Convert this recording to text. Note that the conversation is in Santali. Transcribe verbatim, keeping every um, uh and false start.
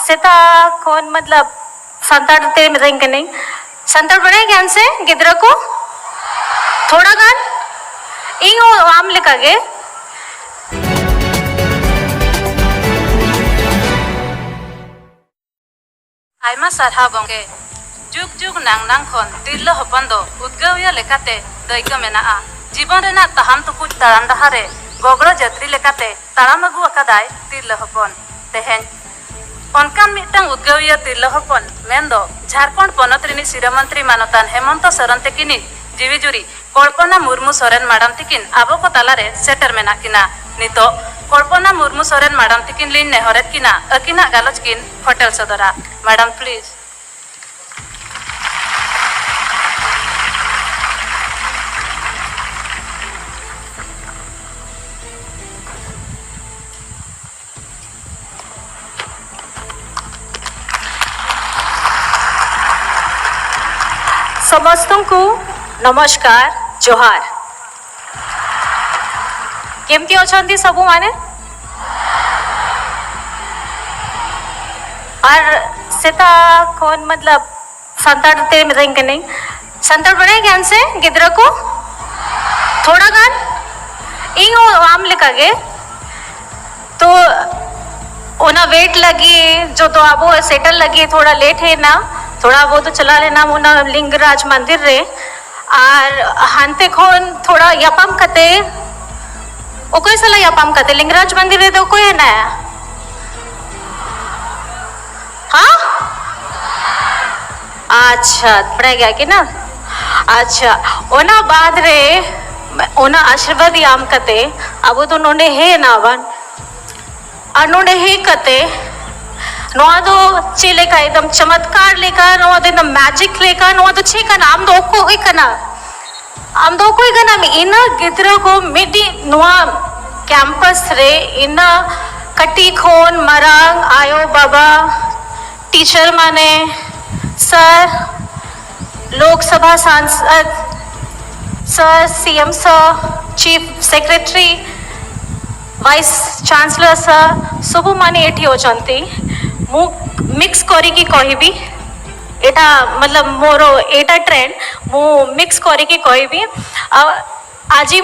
ᱥᱮᱛᱟᱜ ᱠᱷᱚᱱ ᱢᱚᱛᱞᱚᱵ ᱥᱟᱱᱛᱟᱲ ᱛᱮ ᱢᱤᱛᱟᱹᱧ ᱠᱟᱹᱱᱟᱹᱧ, ᱥᱟᱱᱛᱟᱲ ᱵᱟᱲᱟᱭ ᱜᱮᱭᱟᱢ ᱥᱮ ᱜᱤᱫᱽᱨᱟᱹ ᱠᱚ? ᱛᱷᱚᱲᱟ ᱜᱟᱱ᱾ ᱤᱧ ᱦᱚᱸ ᱟᱢ ᱞᱮᱠᱟ ᱜᱮ᱾ ᱟᱭᱢᱟ ᱥᱟᱨᱦᱟᱣ ᱜᱚᱢᱠᱮ᱾ ᱡᱩᱜᱽ ᱡᱩᱜᱽ ᱱᱟᱝ ᱱᱟᱝ ᱠᱷᱚᱱ ᱛᱤᱨᱞᱟᱹ ᱦᱚᱯᱚᱱ ᱫᱚ ᱩᱫᱽᱜᱟᱹᱣᱤᱭᱟᱹ ᱞᱮᱠᱟᱛᱮ ᱫᱟᱹᱭᱠᱟᱹ ᱢᱮᱱᱟᱜᱼᱟ᱾ ᱡᱤᱵᱚᱱ ᱨᱮᱱᱟᱜ ᱛᱟᱦᱟᱢ ᱛᱩᱠᱩᱡ ᱛᱟᱲᱟᱢ ᱰᱟᱦᱟᱨ ᱨᱮ ᱜᱚᱜᱽᱲᱚ ᱡᱟᱹᱛᱨᱤ ᱞᱮᱠᱟᱛᱮ ᱛᱟᱲᱟᱢ ᱟᱹᱜᱩ ᱟᱠᱟᱫᱟᱭ ᱛᱤᱨᱞᱟᱹ ᱦᱚᱯᱚᱱ᱾ ᱛᱮᱦᱮᱧ ᱚᱱᱠᱟᱱ ᱢᱤᱫᱴᱟᱝ ᱩᱫᱽᱜᱟᱹᱣᱤᱭᱟᱹ ᱛᱤᱨᱞᱟᱹ ᱦᱚᱯᱚᱱ ᱢᱮᱱᱫᱚ ᱡᱷᱟᱲᱠᱷᱚᱸᱰ ᱯᱚᱱᱚᱛ ᱨᱤᱱᱤᱡ ᱥᱤᱨᱟᱹ ᱢᱚᱱᱛᱨᱤ ᱢᱟᱱᱚᱛᱟᱱ ᱦᱮᱢᱚᱱᱛᱚ ᱥᱚᱨᱮᱱ ᱛᱤᱠᱤᱱᱤᱡ ᱡᱤᱣᱤ ᱡᱩᱨᱤ ᱠᱚᱞᱯᱚᱱᱟ ᱢᱩᱨᱢᱩ ᱥᱚᱨᱮᱱ ᱢᱟᱰᱟᱢ ᱛᱤᱠᱤᱱ ᱟᱵᱚ ᱠᱚ ᱛᱟᱞᱟᱨᱮ ᱥᱮᱴᱮᱨ ᱢᱮᱱᱟᱜ ᱠᱤᱱᱟ᱾ ᱱᱤᱛᱚᱜ ᱠᱚᱞᱯᱚᱱᱟ ᱢᱩᱨᱢᱩ ᱥᱚᱨᱮᱱ ᱢᱟᱰᱟᱢ ᱛᱤᱠᱤᱱ ᱞᱤᱧ ᱱᱮᱦᱚᱨᱮᱫ ᱠᱤᱱᱟ, ᱟᱹᱠᱤᱱᱟᱜ ᱜᱟᱞᱚᱪ ᱠᱤᱱ ᱯᱷᱚᱴᱮᱞ ᱥᱚᱫᱚᱨᱟ᱾ Madam, please᱾ ସମସ୍ତଙ୍କୁ ନମସ୍କାର, ଜୁହାର। କେମିତି ଅଛନ୍ତି ସବୁମାନେ? ᱟᱨ ᱥᱮᱛᱟᱜ ᱠᱷᱚᱱ ᱢᱚᱛᱞᱚᱵ ᱥᱟᱱᱛᱟᱲ ᱛᱮ ᱢᱤᱛᱟᱹᱧ ᱠᱟᱹᱱᱟᱹᱧ, ᱥᱟᱱᱛᱟᱲ ᱵᱟᱲᱟᱭ ᱜᱮᱭᱟᱢ ᱥᱮ ᱜᱤᱫᱽᱨᱟᱹ ᱠᱚ? ᱛᱷᱚᱲᱟ ᱜᱟᱱ᱾ ᱤᱧ ᱦᱚᱸ ᱟᱢ ᱞᱮᱠᱟ ᱜᱮ᱾ ᱛᱚ ᱚᱱᱟ ᱣᱮᱴ ᱞᱟᱹᱜᱤᱫ ᱡᱚᱛᱚ ᱟᱵᱚ ᱥᱮᱴᱮᱞ ᱞᱟᱹᱜᱤᱫ ᱛᱷᱚᱲᱟ ᱞᱮᱴ ᱦᱮᱡ ᱮᱱᱟ᱾ ᱛᱷᱚᱲᱟ ᱟᱵᱚ ᱫᱚ ᱪᱟᱞᱟᱣ ᱞᱮᱱᱟ ᱚᱱᱟ ᱞᱤᱝᱜᱨᱟᱡᱽ ᱢᱚᱱᱫᱤᱨ ᱨᱮ, ᱟᱨ ᱦᱟᱱᱛᱮ ᱠᱷᱚᱱ ᱛᱷᱚᱲᱟ ᱧᱟᱯᱟᱢ ᱠᱟᱛᱮ, ᱚᱠᱚᱭ ᱥᱟᱞᱟᱜ ᱧᱟᱯᱟᱢ ᱠᱟᱛᱮ? ᱞᱤᱝᱜᱨᱟᱡᱽ ᱢᱚᱱᱫᱤᱨ ᱨᱮᱫᱚ ᱚᱠᱚᱭ ᱦᱮᱱᱟᱭᱟ? ᱦᱟ? ᱟᱪᱪᱷᱟ, ᱵᱟᱲᱟᱭ ᱜᱮᱭᱟ ᱠᱤ ᱱᱟ? ᱟᱪᱪᱷᱟ, ᱚᱱᱟ ᱵᱟᱫ ᱨᱮ ᱚᱱᱟ ᱟᱥᱤᱨᱵᱟᱫᱽ ᱧᱟᱢ ᱠᱟᱛᱮ ᱟᱵᱚ ᱫᱚ ᱱᱚᱰᱮ ᱦᱮᱡ ᱮᱱᱟ ᱵᱚᱱ᱾ ᱟᱨ ᱱᱚᱰᱮ ᱦᱮᱡ ᱠᱟᱛᱮ ᱱᱚᱣᱟ ᱫᱚ ᱪᱮᱫ ᱞᱮᱠᱟ? ᱮᱠᱫᱚᱢ ᱪᱚᱢᱚᱛᱠᱟᱨ ᱞᱮᱠᱟ, ᱱᱚᱣᱟ ᱫᱚ ᱮᱠᱫᱚᱢ ᱢᱮᱡᱤᱠ ᱞᱮᱠᱟ᱾ ᱱᱚᱣᱟ ᱫᱚ ᱪᱮᱫ ᱠᱟᱱᱟ? ᱟᱢ ᱫᱚ ᱚᱠᱚᱭ ᱠᱟᱱᱟ? ᱟᱢ ᱫᱚ ᱚᱠᱚᱭ ᱠᱟᱱᱟᱢ? ᱤᱱᱟᱹ ᱜᱤᱫᱽᱨᱟᱹ ᱠᱚ ᱢᱤᱫᱴᱤᱡ ᱱᱚᱣᱟ ᱠᱮᱢᱯᱟᱥ ᱨᱮ ᱤᱱᱟᱹ ᱠᱟᱹᱴᱤᱡ ᱠᱷᱚᱱ ᱢᱟᱨᱟᱝ ᱟᱭᱳ ᱵᱟᱵᱟ, ᱴᱤᱪᱟᱨ ᱢᱟᱱᱮ, ᱥᱟᱨ, ᱞᱳᱠ ᱥᱚᱵᱷᱟ ᱥᱟᱝᱥᱚᱫ, ᱥᱟᱨ, ᱥᱤ ᱮᱢ ᱥᱟᱨ, chief secretary, vice chancellor sir, ସବୁମାନେ ଏଠି ଅଛନ୍ତି। ମୁଁ ମିକ୍ସ କରିକି କହିବି। ଏଇଟା, ମତଲବ, ମୋର ଏଇଟା ଟ୍ରେଣ୍ଡ। ମୁଁ ମିକ୍ସ କରିକି କହିବି। ଆଉ ଆଜି